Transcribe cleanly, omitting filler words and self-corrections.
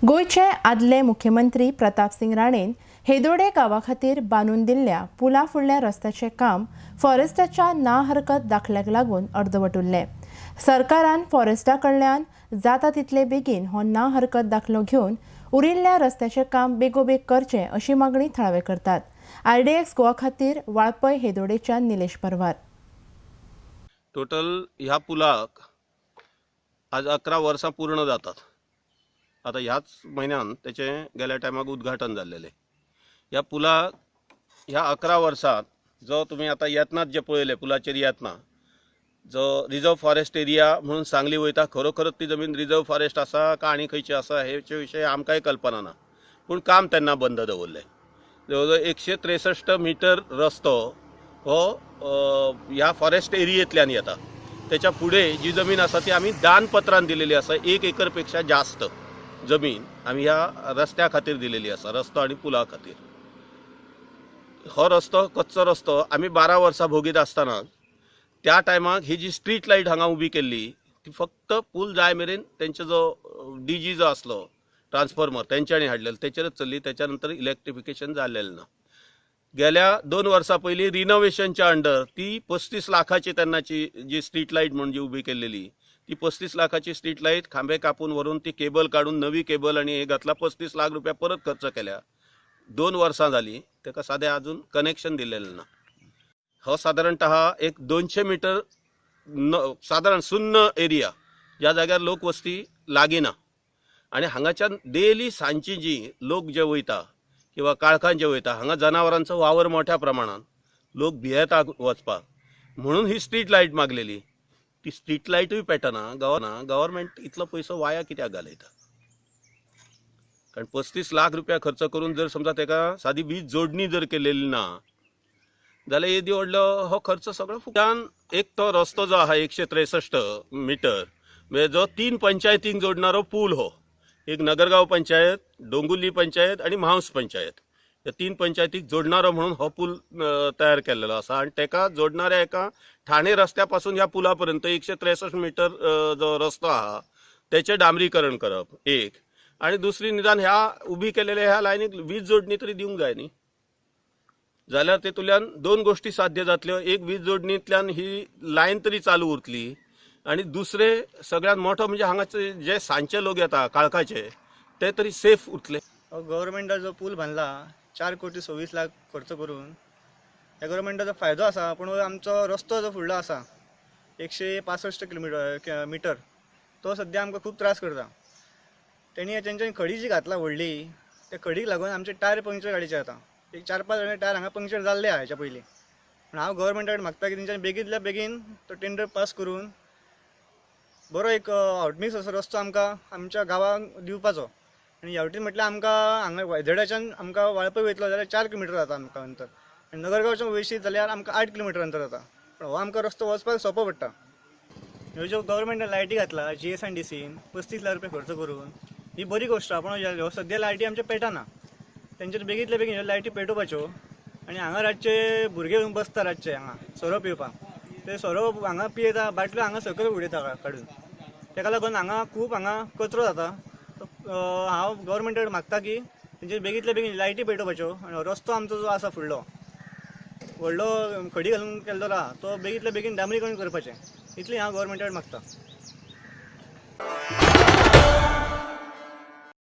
गोंयचे आदले मुख्यमंत्री प्रतापसिंग राणेन हेदोडे गांवा खातीर बांदून दिल्ल्या पुला फुडल्या रस्त्याचें काम फॉरेस्टाच्या ना हरकत दाखल्याक लागून अर्दवट उरलें. सरकारान फॉरेस्टा कडल्यान जाता तितले बेगीन हो ना हरकत दाखलो घेवन उरिल्ल्या रस्त्याचें काम बेगोबेग करचें अशी मागणी थळावे करतात. आरडीएक्स गोवा खातीर वाळपय हेदोडेच्यान निलेश परवार. टोटल ह्या पुलाक आज 11 वर्सां पूर्ण जातात. आतां ह्याच म्हयन्यान तेचें गेल्या टायमाक उद्घाटन जाल्लेलें. ह्या पुलाक ह्या 11 वर्सांत जो तुमी आतां येतनात जे पळयले पुलाचेर येतना जो रिजर्व फॉरेस्ट एरिया म्हणून सांगली वयता, खरोखरच ती जमीन रिजर्व फॉरेस्ट आसा का आनी खंयची आसा हेचे विशय आमकांय कल्पना ना, पूण काम तेन्ना बंद दवरलें. जवळ जवळ 163 मिटर रस्तो हो ह्या फॉरेस्ट एरियेंतल्यान येता. त्याच्या फुडें जी जमीन आसा ती आमी दानपत्रान दिलेली आसा. 1 एकरपेक्षा जास्त जमीन आमी ह्या रस्त्या खातीर दिलेली आसा, रस्तो आनी पुला खातीर. हो रस्तो कच्चो रस्तो आमी 12 वर्सां भोगीत आसतना त्या टायमाक ही जी स्ट्रीट लायट हांगा उबी केल्ली ती फक्त पूल जाय मेरेन तेंचो जो डीजी जो आसलो ट्रान्सफॉर्मर तेंच्यांनी हाडलेलो तेचेरच चल्ली. त्याच्या नंतर इलेक्ट्रिफिकेशन जाल्लेलें ना. गेल्या 2 वर्सां पयलीं रिनोवेशनच्या अंडर ती 35 लाखाची तेन्नाची जी स्ट्रीट लायट म्हणून जी उबी केलेली ती 35 लाखाची स्ट्रीट लायट खांबे कापून व्हरून ती केबल काडून नवी केबल आनी हे घातला. 35 लाख रुपया परत खर्च केल्या. 2 वर्सां जाली ताका सादें अजून कनेक्शन दिलेलें ना. हो सादारणतः एक 200 मिटर सादारण सुन्न एरिया ज्या जाग्यार लोक वस्ती लागीं ना आनी हांगाच्यान डेली सांजची जी लोक जे वयता किंवा काळखान जे वयता हांगा जनावरांचो वावर मोठ्या प्रमाणान लोक भियेता वचपाक, म्हणून ही स्ट्रीट लायट मागलेली. ती स्ट्रीट लायटूय पेटना. गव्हर्मेंट इतलो पयसो वाया कित्याक घालयता? कारण 35 लाख रुपया खर्च करून जर समजा ताका सादी वीज जोडणी जर केलेली ना जाल्यार येदी व्हडलो हो खर्च सगळो फुकटान. एक तो रस्तो जो आहा 163 मिटर म्हणजे जो 3 पंचायतींक जोडणारो पूल हो, एक नगरगांव पंचायत, डोंगुर्ली पंचायत आनी म्हावस पंचायत ह्या 3 पंचायतीक जोडणारो म्हणून हो पूल तयार केल्लेलो आसा. आनी ताका जोडणाऱ्या एका ठाणे रस्त्या पासून ह्या पुला पर्यंत 163 मिटर जो रस्तो आहा तेचें डांबरीकरण करप एक, आनी दुसरी निदान ह्या उबी केलेल्या ह्या लायनीक वीज जोडणी तरी दिवंक जाय न्ही. जाल्यार तेतूंतल्यान 2 गोश्टी साध्य जातल्यो. एक, वीज जोडणींतल्यान ही लायन तरी चालू उरतली, आनी दुसरें सगळ्यांत मोठो म्हणजे हांगाचे जे सांजचे लोक येता काळखाचे ते तरी सेफ उरतले. गव्हर्मेंटाचो पूल बांदला 4 कोटी 26 लाख खर्च करून. ह्या गव्हर्मेंटाचो फायदो आसा, पूण आमचो रस्तो जो फुडलो आसा 165 किलोमिटर मिटर तो सद्या आमकां खूब त्रास करता. तेणी तेंच्यानी खडी जी घातला व्हडली त्या खडीक लागून आमचे टायर पंक्चर गाडयेचे जाता. एक 4-5 जाणां टायर हांगा पंक्चर जाल्ले आहा हेच्या पयलीं. पूण हांव गव्हर्मेंटा कडेन मागता की तेंच्यानी बेगींतल्या बेगीन तो टेंडर पास करून बरो एक हॉटमिक्स असो रस्तो आमकां आमच्या गांवाक दिवपाचो. आनी ह्या वटेन म्हटल्यार आमकां हांगा वायदडाच्यान आमकां वाळपय वयतलो जाल्यार 4 किलोमिटर जाता आमकां अंतर, आनी नगरगांवच्यान वयशीत जाल्यार आमकां 8 किलोमिटर अंतर जाता. पूण हो आमकां रस्तो वचपाक सोंपो पडटा. ह्यो ज्यो गव्हर्मेंटान लायटी घातला GSNDCन 35 लाख रुपया खर्च करून ही बरी गोश्ट आहा, पूण ह्यो सद्या लायटी आमच्या पेटना. तेंच्यानी बेगींतल्या बेगीन ह्यो लायटी पेटोवपाच्यो. आनी हांगा रातचे भुरगे येवन बसता रातचे हांगा सोरो पिवपाक, ते सोरो हांगा पियेता, बाटल्यो हांगा सकयल उडयता काडून. ताका लागून हांगा खूब हांगा कचरो जाता. हांव गव्हर्मेंटा कडेन मागता की तेंचे बेगींतल्या बेगीन लायटी पेटोवपाच्यो आनी रस्तो आमचो जो आसा फुडलो व्हडलो खडी घालून केल्लो आहा तो बेगींतल्या बेगीन डांबरीकरण करपाचें, इतलें हांव गव्हर्मेंटा कडेन मागता.